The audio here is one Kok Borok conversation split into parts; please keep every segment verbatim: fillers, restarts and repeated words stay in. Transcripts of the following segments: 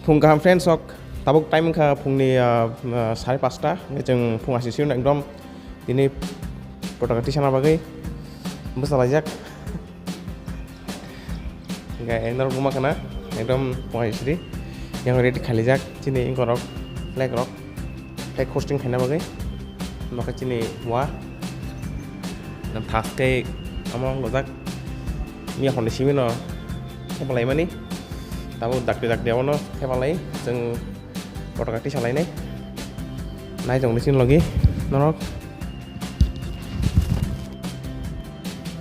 Phung kaham friends, sok tabuk time wngkha phungni, ah, ah, sare pasta, hwnkhe chwng phung ashi sirino ekdom tini potaka tisana bagwi bwsalaijak. Hwnkhe norok nukma khana ekdom phung ashi siri yang ready khailaijak chini wngkorok, flag rok. Tei hosting khaina bagwi nokha chini wa. Nang thas khe omo wng lojak. Miya honni simi no thepalaimani. Tabuk dakti dakti abono thepalai. Chwng potaka tisalainai. Nai tongdi chini logi norok.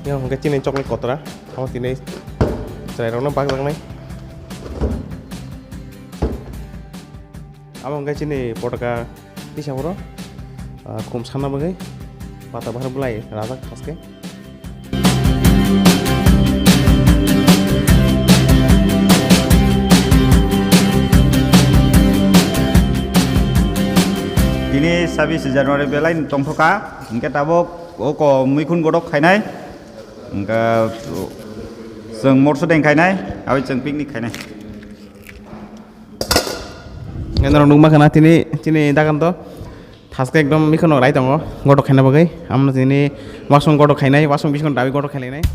Yang hwnkhe chini chocolate kotora. Abo tini chwrairokno bakjaknai. Abo hwnkhe chini potaka tisa phuru, ah, khum sanna bagwi pata bahar bwlai rajak haske. Tini sabis January belai tongthokha, hwnkhe tabuk oko muikhun godok khainai, hwnkhe chwng morso deng khainai, aboni chwng picnic khainai. Norok nukma khana tini chini dagan to thaske ekdom mikhuno rai tongo gotok khaina bagwi. Amno tini wasong gotok khainai, wasong bising dabi gotok khailainai.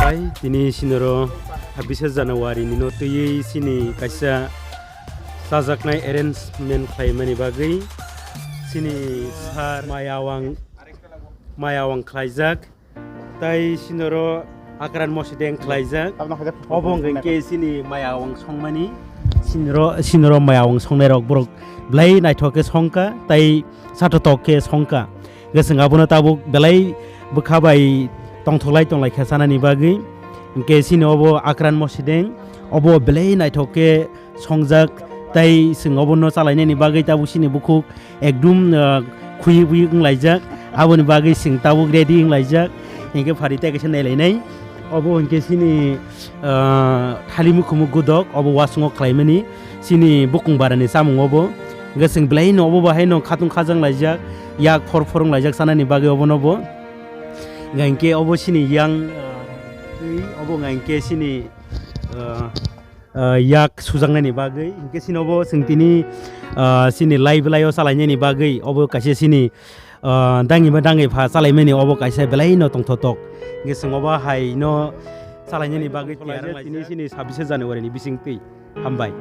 Bai, tini sinoro habisa January nino twiwi sini kaisa chajaknai arrangement khlaimani bagwi sini sir maya wang, maya wang khlaijak. Tai sinoro akran mosideng khlaijak. Obo hwnkhe sini maya wang songmani. Sinoro, sinoro maya wang songnai rok borok belai naithok khe songkha, tai sathotok khe songkha. Hwnkhe chwng abono tabuk belai bwkha bai tongthoklai tonglai kha chanani bagwi. Hinkhe chini obo Akran Mosideng, obo belai naithok khe songjak, tai chwng obono chalainani bagwi tabuk chini bukhuk ekdum, ah, khuywi buywi wnglaijak, aboni bagwi chwng tabuk ready wnglaijak. Hinkhe phari tei kaisa nailainai, obo hinkhe chini, ah, thali mukhumuk godok, obo wasungo khlaimani chini bukung barani chamung obo. Hinkhe chwng belaino obo bahaino khatung khajang laijak, yak phor phor wnglaijak chanani bagwi obonobo. Hinkhe obo chini yang, ah, twi, obo hinkhe chini, ah, ah, yak sujaknani bagwi. Hinkhe chini obo chwng tini, ah, chini lai belaio chalainani bagwi obo kaisa chini, ah, dangi ma dangi pha chalaimani obo kaisa belaino tongthotok. Hinkhe chwng obo haino chalainani bagwi tiyar wnglaijak. Tini chini sabbish January ni bisingtwi. Hambai.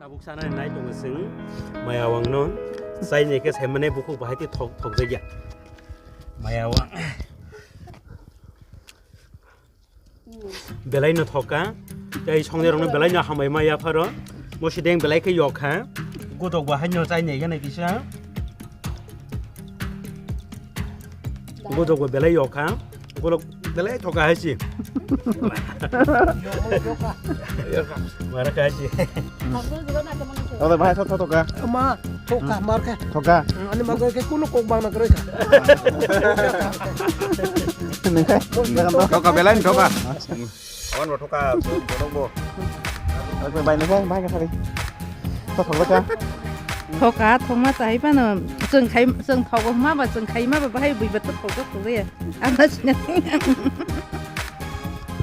Tabuk sanani nai tongo chwng, maya wangno chaini khe saimane bukhuk bahai tei thok, thokjakya. Maya wang. Belai no thoka, tei songnai rokno belai no hambai ma yapharo, Mosideng belai khe yokha, godok bo haino chaini gana kisa, godok bo belai yokha, godok belai thoka hai si. Mara kha hai si. Oda bahai sa thoka. Ma, thoka, mar khe. Thoka. Ani ma khe kuno kok bang na kre kha. Nengkai. Thoka belai thoka. On bo thoka, borok bo. Oke, bai nengkai, bai ka sari. Sa thoka ka. Thoka, thokma chai pano, chwng khai, chwng thogo ma ba, chwng khai ma ba, bahai bui ba to thogo thogo ya. Ang na sina.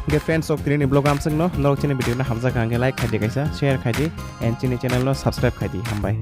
Ge friends of tini vlog amswk no, norok chini video no hamjak hangke like khai di kaisa, share khai di, and chini channel no subscribe khai di. Hambai.